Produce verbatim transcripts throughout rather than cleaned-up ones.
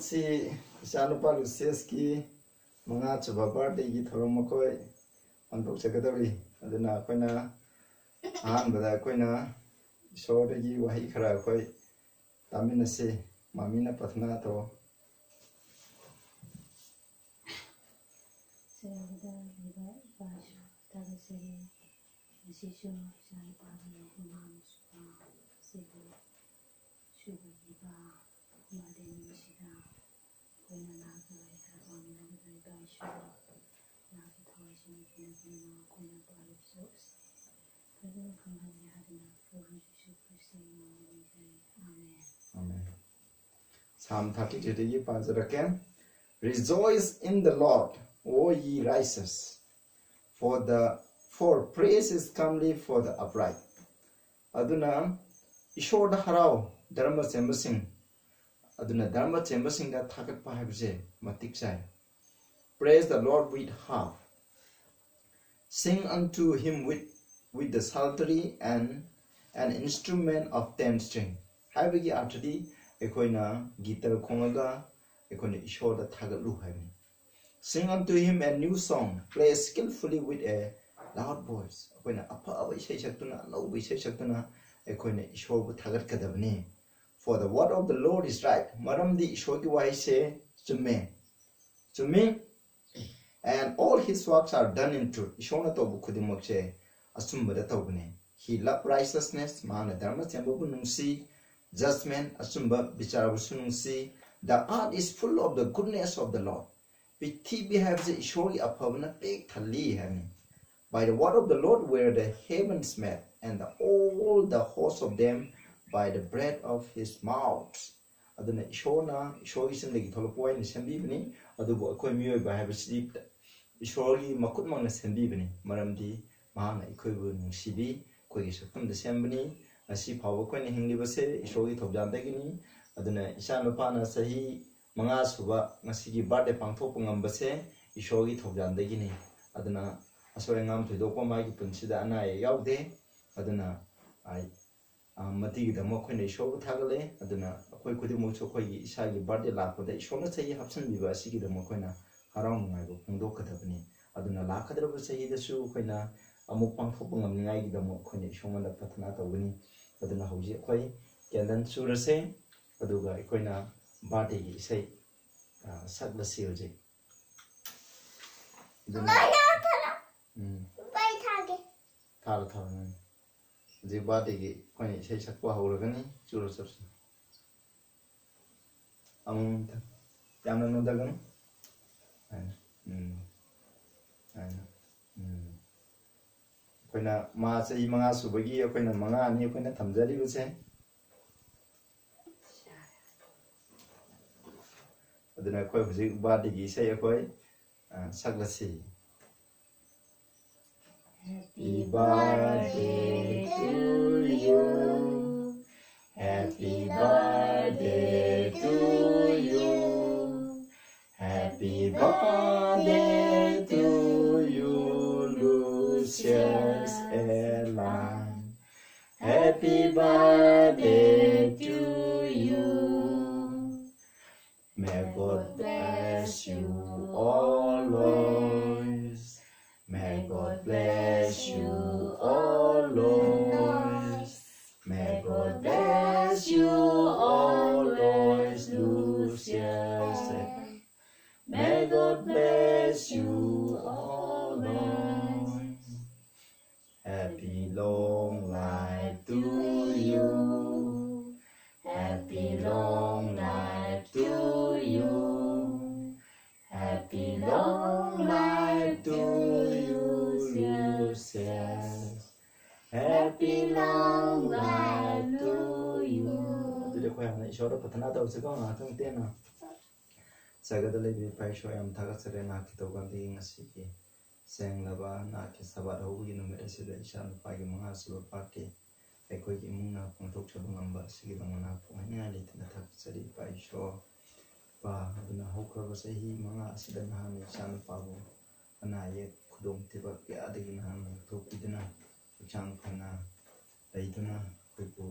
ꯁꯤ ꯏꯆꯥꯅꯨꯄꯥ ꯂꯨꯁꯤꯌꯁꯀꯤ ꯃꯉꯥ ꯁꯨꯕ ꯕꯥꯔꯗꯦꯒꯤ ꯊꯧꯔꯝ ꯑꯩꯈꯣꯏ ꯄꯥꯡꯊꯣꯛꯆꯒꯗꯧꯔꯤ꯫ ꯑꯗꯨꯅ ꯑꯩꯈꯣꯏꯅ ꯑꯍꯥꯟꯕꯗ ꯑꯩꯈꯣꯏꯅ ꯏꯁꯣꯔꯗꯒꯤ ꯋꯥꯍꯩ ꯈꯔ ꯑꯩꯈꯣꯏ ꯇꯥꯃꯤꯟꯅꯁꯤ꯫ ꯃꯃꯤꯅ ꯄ꯭ꯔꯊꯅꯥ ꯇꯧ꯫ ꯁꯦꯝꯕꯗ ꯂꯩꯕ ꯏꯄꯥꯁꯨ ꯊꯥꯒꯠꯆꯔꯤ꯫ ꯉꯁꯤꯁꯨ ꯏꯆꯥ ꯅꯨꯄꯥꯒꯤ ꯃꯉꯥ ꯁꯨꯕ ꯑꯁꯤꯕꯨ ꯁꯨꯕꯤꯔꯤꯕ ꯕꯥꯔꯗꯦ ꯅꯨꯃꯤꯠꯁꯤꯗ ꯑꯩꯈꯣꯏꯅ ꯅꯍꯥꯛꯀꯤ ꯋꯥꯔꯤ ꯈꯔ ꯄꯥꯃꯤꯟꯅꯒꯗꯧꯔꯤꯕ ꯏꯁꯣꯔ, ꯅꯍꯥꯛꯀꯤ ꯊꯋꯥꯏꯁꯤꯡ ꯄꯤꯅꯕꯤꯅ ꯑꯩꯈꯣꯏꯅ ꯄꯥꯜꯂꯤꯕꯁꯨ ꯑꯁꯤ ꯐꯖꯅ ꯈꯪꯍꯟꯒꯦ ꯍꯥꯏꯗꯨꯅ ꯄ꯭ꯔꯚꯨ ꯖꯤꯁꯨ ꯈ꯭ꯔꯤꯁꯇꯒꯤ ꯃꯤꯡꯗ ꯅꯤꯖꯔꯤ꯫ ꯑꯥꯃꯦꯟ꯫ ꯑꯥꯃꯦꯟ꯫ Psalm thirty-three ꯗꯒꯤ ꯄꯥꯖꯔꯛꯀꯦ꯫ Rejoice in the Lord, O ye righteous, for the for praise is comely for the upright. ꯑꯗꯨꯅ ꯏꯁꯣꯔꯗ ꯍꯔꯥꯎ, ꯙꯔꯃ ꯆꯦꯟꯕꯁꯤꯡ꯫ ꯑꯗꯨꯅ ꯙꯔꯃ ꯆꯦꯟꯕꯁꯤꯡꯗ ꯊꯥꯒꯠꯄ ꯍꯥꯏꯕꯁꯦ ꯃꯇꯤꯛ ꯆꯥꯏ꯫ Praise the Lord with harp. Sing unto him with, with the psaltery and an instrument of ten string. ꯍꯥꯏꯕꯒꯤ ꯑꯥꯔꯊꯗꯤ ꯑꯩꯈꯣꯏꯅ ꯒꯤꯇꯔ ꯈꯣꯡꯉꯒ ꯑꯩꯈꯣꯏꯅ ꯏꯁꯣꯔꯗ ꯊꯥꯒꯠꯂꯨ ꯍꯥꯏꯕꯅꯤ꯫ Sing unto him a new song, play skillfully with a loud voice. ꯑꯩꯈꯣꯏꯅ ꯑꯐꯕ ꯏꯁꯩ ꯁꯛꯇꯨꯅ, ꯑꯅꯧꯕ ꯏꯁꯩ ꯁꯛꯇꯨꯅ ꯑꯩꯈꯣꯏꯅ ꯏꯁꯣꯔꯕꯨ ꯊꯥꯒꯠꯀꯗꯕꯅꯤ꯫ For the word of the Lord is right. ꯃꯔꯝꯗꯤ ꯏꯁꯣꯔꯒꯤ ꯋꯥꯍꯩꯁꯦ ꯆꯨꯝꯃꯦ꯫ ꯆꯨꯝꯃꯤ꯫ And all his works are done in truth. ꯏꯁꯣꯔꯅ ꯇꯧꯕ ꯈꯨꯗꯤꯡꯃꯛꯁꯦ ꯑꯆꯨꯝꯕꯗ ꯇꯧꯕꯅꯦ꯫ He love righteousness. ꯃꯥꯅ ꯙꯔꯃ ꯆꯦꯟꯕꯕꯨ ꯅꯨꯡꯁꯤ꯫ Judgment. ꯑꯆꯨꯝꯕ ꯕꯤꯆꯥꯔꯕꯨꯁꯨ ꯅꯨꯡꯁꯤ꯫ The earth is full of the goodness of the Lord. ꯄ꯭ꯔꯤꯊꯤꯕꯤ ꯍꯥꯏꯕꯁꯦ ꯏꯁꯣꯔꯒꯤ ꯑꯐꯕꯅ ꯄꯤꯛ ꯊꯜꯂꯤ ꯍꯥꯏꯕꯅꯤ꯫ By the word of the Lord were the heavens made, and the, all the hosts of them by the breath of his mouth. ꯑꯗꯨꯅ ꯏꯁꯣꯔꯅ, ꯏꯁꯣꯔꯒꯤ ꯆꯤꯟꯗꯒꯤ ꯊꯣꯛꯂꯛꯄ ꯑꯣꯏꯅ ꯁꯦꯝꯕꯤꯕꯅꯤ꯫ ꯑꯗꯨꯕꯨ ꯑꯩꯈꯣꯏ ꯃꯤꯑꯣꯏꯕ ꯍꯥꯏꯕꯁꯤꯗꯤ ꯏꯁꯣꯔꯒꯤ ꯃꯈꯨꯠꯃꯛꯅ ꯁꯦꯝꯕꯤꯕꯅꯤ, ꯃꯔꯝꯗꯤ ꯃꯍꯥꯛꯅ ꯑꯩꯈꯣꯏꯕꯨ ꯅꯨꯡꯁꯤꯕꯤ, ꯑꯩꯈꯣꯏꯒꯤ ꯁꯛꯇꯝꯗ ꯁꯦꯝꯕꯅꯤ꯫ ꯉꯁꯤ ꯐꯥꯎꯕ ꯑꯩꯈꯣꯏꯅ ꯍꯤꯡꯂꯤꯕꯁꯦ ꯏꯁꯣꯔꯒꯤ ꯊꯧꯖꯥꯜꯗꯒꯤꯅꯤ꯫ ꯑꯗꯨꯅ ꯏꯆꯥ ꯅꯨꯄꯥꯅ ꯆꯍꯤ ꯃꯉꯥ ꯁꯨꯕ ꯉꯁꯤꯒꯤ ꯕꯥꯔꯗꯦ ꯄꯥꯡꯊꯣꯛꯄ ꯉꯝꯕꯁꯦ ꯏꯁꯣꯔꯒꯤ ꯊꯧꯖꯥꯜꯗꯒꯤꯅꯤ꯫ ꯑꯗꯨꯅ ꯑꯁꯣꯏ ꯑꯉꯥꯝ ꯊꯣꯏꯗꯣꯛꯄ ꯃꯥꯒꯤ ꯄꯨꯟꯁꯤꯗ ꯑꯅꯥ ꯑꯌꯦꯛ ꯌꯥꯎꯗꯦ꯫ ꯑꯗꯨꯅ ꯑꯩ ꯑ, ꯃꯗꯨꯒꯤꯗꯃꯛ ꯑꯩꯈꯣꯏꯅ ꯏꯁꯣꯔꯕꯨ ꯊꯥꯒꯠꯂꯦ꯫ ꯑꯗꯨꯅ ꯑꯩꯈꯣꯏ ꯈꯨꯗꯤꯡꯃꯛꯁꯨ ꯑꯩꯈꯣꯏꯒꯤ ꯏꯁꯥꯒꯤ ꯕꯥꯔꯗꯦ ꯂꯥꯛꯄꯗ ꯏꯁꯣꯔꯅ ꯆꯍꯤ ꯍꯥꯞꯆꯤꯟꯕꯤꯕ ꯑꯁꯤꯒꯤꯗꯃꯛ ꯑꯩꯈꯣꯏꯅ ꯍꯔꯥꯎ ꯅꯨꯡꯉꯥꯏꯕ ꯐꯣꯡꯗꯣꯛꯀꯗꯕꯅꯤ꯫ ꯑꯗꯨꯅ ꯂꯥꯛꯀꯗꯧꯔꯤꯕ ꯆꯍꯤꯗꯁꯨ ꯑꯩꯈꯣꯏꯅ ꯑꯃꯨꯛ ꯄꯥꯡꯊꯣꯛꯄ ꯉꯝꯅꯤꯡꯉꯥꯏꯒꯤꯗꯃꯛ ꯑꯩꯈꯣꯏꯅ ꯏꯁꯣꯔꯉꯣꯟꯗ ꯄ꯭ꯔꯊꯅꯥ ꯇꯧꯒꯅꯤ꯫ ꯑꯗꯨꯅ ꯍꯧꯖꯤꯛ ꯑꯩꯈꯣꯏ ꯀꯦꯟꯗꯜ ꯆꯨꯔꯁꯦ, ꯑꯗꯨꯒ ꯑꯩꯈꯣꯏꯅ ꯕꯥꯔꯗꯦꯒꯤ ꯏꯁꯩ, ꯑ, ꯁꯛꯂꯁꯤ ꯍꯧꯖꯤꯛ꯫ ꯑꯗꯨꯅ, ꯎꯝ꯫ ꯊꯥꯔꯣ, ꯊꯥꯔꯣ, ꯅꯪ꯫ ꯍꯧꯖꯤꯛ ꯕꯥꯔꯗꯦꯒꯤ ꯑꯩꯈꯣꯏꯅ ꯏꯁꯩ ꯁꯛꯄ ꯍꯧꯔꯒꯅꯤ꯫ ꯆꯨꯔꯣ, ꯆꯨꯔꯣ, ꯆꯨꯔꯣ꯫ ꯑꯃꯃꯝꯇ꯫ ꯌꯥꯝꯅ ꯅꯣꯟꯊꯒꯅꯨ꯫ ꯍꯥꯏꯅ꯫ ꯎꯝ꯫ ꯍꯥꯏꯅ꯫ ꯎꯝ꯫ ꯑꯩꯈꯣꯏꯅ ꯃꯥ ꯆꯍꯤ ꯃꯉꯥ ꯁꯨꯕꯒꯤ ꯑꯩꯈꯣꯏꯅ ꯃꯉꯥꯅꯤ ꯑꯩꯈꯣꯏꯅ ꯊꯝꯖꯔꯤꯕꯁꯦ꯫ ꯑꯗꯨꯅ ꯑꯩꯈꯣꯏ ꯍꯧꯖꯤꯛ ꯕꯥꯔꯗꯦꯒꯤ ꯏꯁꯩ ꯑꯩꯈꯣꯏ, ꯑ, ꯁꯛꯂꯁꯤ꯫ Happy birthday to you. Happy birthday to you. Happy birthday to you, Lucius Elan. Happy birthday to you. May God bless you always. May God bless you always. May God bless you always, Lucius. May God bless you always. Happy long life to you. Happy long life to you. Happy long life to you, Lucius. Happy long life to you. ꯑꯗꯨꯗꯤ ꯑꯩꯈꯣꯏ ꯍꯥꯟꯅ ꯏꯁꯣꯔꯗ ꯄ꯭ꯔꯊꯅꯥ ꯇꯧꯁꯤꯀꯣ, ꯉꯥꯏꯍꯥꯛꯇꯪ ꯇꯦꯟꯅ꯫ ꯁꯔꯒꯗ ꯂꯩꯕ ꯏꯄꯥ ꯏꯁꯣꯔ, ꯌꯥꯝ ꯊꯥꯒꯠꯆꯔꯤ ꯅꯍꯥꯛꯀꯤ ꯇꯧꯕꯤꯃꯜꯗꯒꯤ ꯉꯁꯤꯒꯤ ꯁꯦꯡꯂꯕ ꯅꯍꯥꯛꯀꯤ ꯁꯕꯥꯠ ꯍꯧꯕꯒꯤ ꯅꯨꯃꯤꯠ ꯑꯁꯤꯗ ꯏꯆꯥ ꯅꯨꯄꯥꯒꯤ ꯃꯉꯥꯁꯨꯕ ꯕꯥꯔꯗꯦ ꯑꯩꯈꯣꯏꯒꯤ ꯏꯃꯨꯡꯅ ꯄꯥꯡꯊꯣꯛꯆꯕ ꯉꯝꯕ ꯑꯁꯤꯒꯤꯗꯃꯛ ꯅꯍꯥꯛꯄꯨ ꯍꯥꯏꯅꯤꯡꯉꯥꯏ ꯂꯩꯇꯅ ꯊꯥꯒꯠꯆꯔꯤ ꯏꯄꯥ ꯏꯁꯣꯔ꯫ ꯏꯄꯥ, ꯑꯗꯨꯅ ꯍꯧꯈ꯭ꯔꯕ ꯆꯍꯤ ꯃꯉꯥ ꯑꯁꯤꯗ ꯅꯍꯥꯛꯅ ꯏꯆꯥ ꯅꯨꯄꯥꯕꯨ ꯑꯅꯥ ꯑꯌꯦꯛ ꯈꯨꯗꯣꯡꯊꯤꯕ ꯀꯌꯥꯗꯒꯤ ꯅꯍꯥꯛꯅ ꯉꯥꯛꯊꯣꯛꯄꯤꯗꯨꯅ ꯍꯛꯆꯥꯡ ꯐꯅ ꯂꯩꯗꯨꯅ ꯑꯩꯈꯣꯏꯕꯨ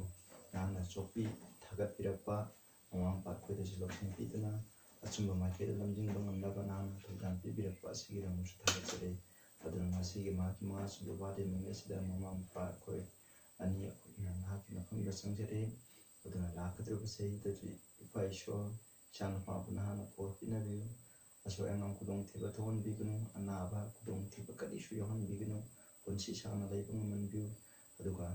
ꯅꯍꯥꯛꯅ ꯆꯣꯛꯄꯤ ꯊꯥꯒꯠꯄꯤꯔꯛꯄ, ꯃꯃꯥ ꯃꯄꯥ ꯑꯩꯈꯣꯏꯗꯁꯨ ꯂꯧꯁꯤꯡ ꯄꯤꯗꯨꯅ ꯑꯆꯨꯝꯕ ꯃꯥꯏꯀꯩꯗ ꯂꯝꯖꯤꯡꯕ ꯉꯝꯅꯕ ꯅꯍꯥꯛꯅ ꯊꯧꯖꯥꯜ ꯄꯤꯕꯤꯔꯛꯄ ꯑꯁꯤꯒꯤꯗꯃꯛꯁꯨ ꯊꯥꯒꯠꯆꯔꯤ꯫ ꯑꯗꯨꯅ ꯉꯁꯤꯒꯤ ꯃꯍꯥꯛꯀꯤ ꯃꯉꯥ ꯁꯨꯕ ꯕꯥꯔꯗꯦ ꯅꯨꯃꯤꯠ ꯑꯁꯤꯗ ꯃꯃꯥ ꯃꯄꯥ ꯑꯩꯈꯣꯏ ꯑꯅꯤ ꯑꯩꯈꯣꯏꯅ ꯅꯍꯥꯛꯀꯤ ꯃꯐꯝꯗ ꯆꯪꯖꯔꯤ꯫ ꯑꯗꯨꯅ ꯂꯥꯛꯀꯗꯧꯔꯤꯕ ꯆꯍꯤꯗꯁꯨ ꯏꯄꯥ ꯏꯁꯣꯔ, ꯏꯆꯥ ꯅꯨꯄꯥꯕꯨ ꯅꯍꯥꯛꯅ ꯕꯣꯔ ꯄꯤꯅꯕꯤꯌꯨ꯫ ꯑꯁꯣꯏ ꯑꯉꯥꯝ ꯈꯨꯗꯣꯡꯊꯤꯕ ꯊꯣꯛꯍꯟꯕꯤꯒꯅꯨ, ꯑꯅꯥꯕ ꯈꯨꯗꯣꯡꯊꯤꯕ ꯀꯔꯤꯁꯨ ꯌꯥꯎꯍꯟꯕꯤꯒꯅꯨ, ꯄꯨꯟꯁꯤ ꯁꯥꯡꯅ ꯂꯩꯕ ꯉꯝꯍꯟꯕꯤꯌꯨ꯫ ꯑꯗꯨꯒ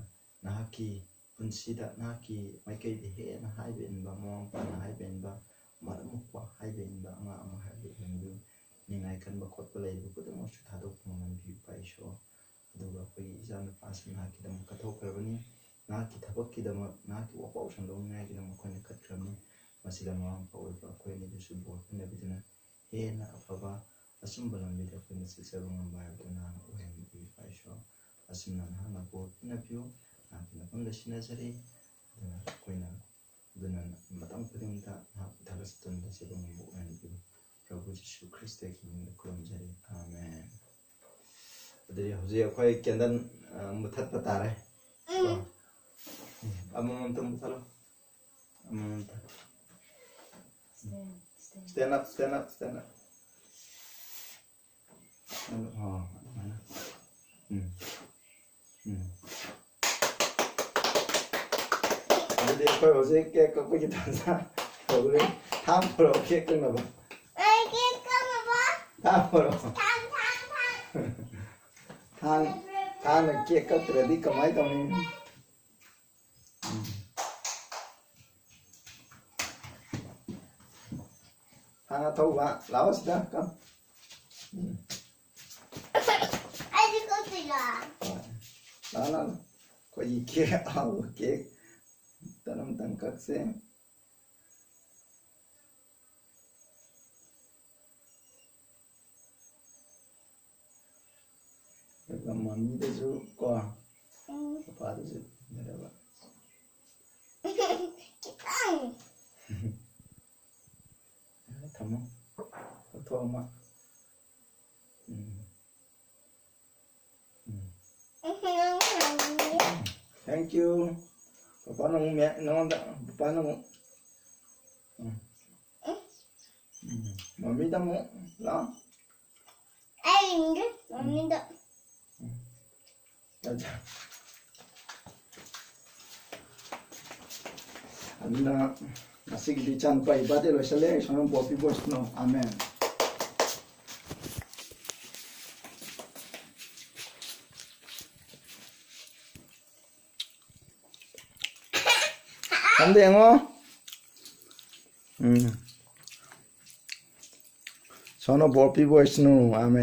ꯅꯍꯥꯛꯀꯤ ꯄꯨꯟꯁꯤꯗ ꯅꯍꯥꯛꯀꯤ ꯃꯥꯏꯀꯩꯗ ꯍꯦꯟꯅ ꯍꯥꯏꯕ ꯏꯟꯕ, ꯃꯃꯥ ꯃꯄꯥꯅ ꯍꯥꯏꯕ ꯏꯟꯕ, ꯃꯔꯝ ꯃꯣꯛꯄ ꯍꯥꯏꯕ ꯏꯟꯕ ꯑꯉꯥꯡ ꯑꯃ ꯍꯥꯏꯕ ꯏꯟꯕꯤꯌꯨ꯫ ꯅꯤꯡꯉꯥꯏ ꯈꯟꯕ ꯈꯣꯠꯄ ꯂꯩꯔꯤꯕ ꯈꯨꯗꯤꯡꯃꯛꯁꯨ ꯊꯥꯗꯣꯛꯄ ꯉꯝꯍꯟꯕꯤꯌꯨ, ꯏꯄꯥ ꯏꯁꯣꯔ꯫ ꯑꯗꯨꯒ ꯑꯩꯈꯣꯏꯒꯤ ꯏꯆꯥꯅꯨꯄꯥꯁꯤ ꯅꯍꯥꯛꯀꯤꯗꯃꯛ ꯀꯠꯊꯣꯛꯈ꯭ꯔꯕꯅꯤ꯫ ꯅꯍꯥꯛꯀꯤ ꯊꯕꯛꯀꯤꯗꯃꯛ, ꯅꯍꯥꯛꯀꯤ ꯋꯥꯄꯥꯎ ꯁꯟꯗꯣꯛꯅꯤꯡꯉꯥꯏꯒꯤꯗꯃꯛ ꯑꯩꯈꯣꯏꯅ ꯀꯠꯈ꯭ꯔꯕꯅꯤ꯫ ꯃꯁꯤꯗ ꯃꯃꯥ ꯃꯄꯥ ꯑꯣꯏꯕ ꯑꯩꯈꯣꯏ ꯑꯅꯤꯗꯁꯨ ꯕꯣꯔ ꯄꯤꯅꯕꯤꯗꯨꯅ ꯍꯦꯟꯅ ꯑꯐꯕ ꯑꯆꯨꯝꯕ ꯂꯝꯕꯤꯗ ꯑꯩꯈꯣꯏꯅ ꯆꯠꯆꯕ ꯉꯝꯕ ꯍꯥꯏꯕꯗꯨ ꯅꯍꯥꯛꯅ ꯑꯣꯏꯍꯟꯕꯤꯌꯨ, ꯏꯄꯥ ꯏꯁꯣꯔ꯫ ꯑꯁꯨꯝꯅ ꯅꯍꯥꯛꯅ ꯕꯣꯔ ꯄꯤꯅꯕꯤꯌꯨ꯫ ꯅꯍꯥꯛꯀꯤ ꯃꯐꯝꯗ ꯁꯤꯟꯅꯖꯔꯤ꯫ ꯑꯗꯨꯅ ꯑꯩꯈꯣꯏꯅ, ꯑꯗꯨꯅ ꯃꯇꯝ ꯈꯨꯗꯤꯡꯗ ꯅꯍꯥꯛꯄꯨ ꯊꯥꯒꯠꯆꯗꯨꯅ ꯂꯩꯖꯕ ꯉꯝꯕ ꯑꯣꯏꯍꯟꯕꯤꯌꯨ꯫ ꯄ꯭ꯔꯚꯨ ꯖꯤꯁꯨ ꯈ꯭ꯔꯤꯁꯇꯒꯤ ꯃꯤꯡꯗ ꯈꯨꯔꯨꯝꯖꯔꯤ꯫ ꯑꯥꯃꯦꯟ꯫ ꯑꯗꯨꯗꯤ ꯍꯧꯖꯤꯛ ꯑꯩꯈꯣꯏ ꯀꯦꯟꯗꯜ, ꯑ, ꯃꯨꯊꯠꯄ ꯇꯥꯔꯦ꯫ ꯎꯝ꯫ ꯑꯃꯃꯝꯇ ꯃꯨꯊꯠꯂꯣ꯫ ꯑꯃꯃꯝꯇ꯫ Stand, stand. Stand up, stand up, stand up. ꯑꯣ, ꯑꯗꯨꯃꯥꯏꯅ꯫ ꯎꯝ꯫ ꯎꯝ꯫ ꯑꯗꯨꯗꯤ ꯑꯩꯈꯣꯏ ꯍꯧꯖꯤꯛ ꯀꯦꯛ ꯀꯛꯄꯒꯤ ꯇꯥꯟꯖꯥ ꯍꯧꯔꯦ꯫ ꯊꯥꯡ ꯄꯨꯔꯛꯑꯣ, ꯀꯦꯛ ꯀꯛꯅꯕ꯫ ꯑꯩ ꯀꯦꯛ ꯀꯛꯅꯕ꯫ ꯊꯥꯡ ꯄꯨꯔꯛꯑꯣ꯫ ꯊꯥꯡ, ꯊꯥꯡ, ꯊꯥꯡ꯫ ꯊꯥꯡ, ꯊꯥꯡꯅ ꯀꯦꯛ ꯀꯛꯇ꯭ꯔꯗꯤ ꯀꯃꯥꯏ ꯇꯧꯅꯤ? ꯎꯝ꯫ ꯊꯥꯡ ꯑꯊꯧꯕ, ꯂꯥꯛꯑꯣ ꯁꯤꯗ, come꯫ ꯎꯝ꯫ ꯑꯩꯗꯤ ꯀꯛꯇꯣꯏꯔꯣ? ꯍꯣꯏ꯫ ꯂꯥꯛꯑꯣ, ꯂꯥꯛꯑꯣ꯫ ꯑꯩꯈꯣꯏꯒꯤ ꯀꯦꯛ, ꯑꯍꯥꯎꯕ ꯀꯦꯛ꯫ ꯇꯔꯪ ꯇꯪ ꯀꯛꯁꯦ꯫ ꯑꯗꯨꯒ ꯃꯃꯤꯗꯁꯨ ꯀꯣ, ꯎꯝ꯫ ꯄꯄꯥꯗꯁꯨ ꯏꯟꯅꯔꯕ꯫ ꯈꯤꯇꯪ꯫ ꯊꯝꯃꯣ꯫ ꯂꯧꯊꯣꯛꯑꯝꯃꯣ꯫ ꯎꯝ꯫ ꯎꯝ꯫ ꯎꯝ꯫ Thank you꯫ ꯄꯄꯥꯅ ꯑꯃꯨꯛ ꯃꯦ ꯅꯉꯣꯟꯗ, ꯄꯄꯥꯅ ꯑꯃꯨꯛ꯫ ꯎꯝ꯫ ꯎꯝ꯫ ꯃꯝꯃꯤꯗ ꯑꯃꯨꯛ ꯂꯥꯛꯑꯣ꯫ ꯑꯩ ꯏꯟꯒꯦ ꯃꯝꯃꯤꯗ꯫ ꯎꯝ꯫ ꯆꯠ, ꯆꯠ꯫ ꯑꯗꯨꯅ ꯉꯁꯤꯒꯤꯗꯤ ꯏꯆꯥꯅꯨꯄꯥꯒꯤ ꯕꯥꯔꯗꯦ ꯂꯣꯏꯁꯜꯂꯦ꯫ ꯏꯁꯣꯔꯅ ꯕꯣꯔ ꯄꯤꯕ ꯑꯣꯏꯁꯅꯨ꯫ ꯑꯥꯃꯦꯟ꯫ ꯑꯝꯇ ꯌꯦꯡꯉꯣ꯫ ꯎꯝ꯫ ꯏꯁꯣꯔꯅ ꯕꯣꯔ ꯄꯤꯕ ꯑꯣꯏꯁꯅꯨ꯫ ꯑꯥꯃꯦꯟ꯫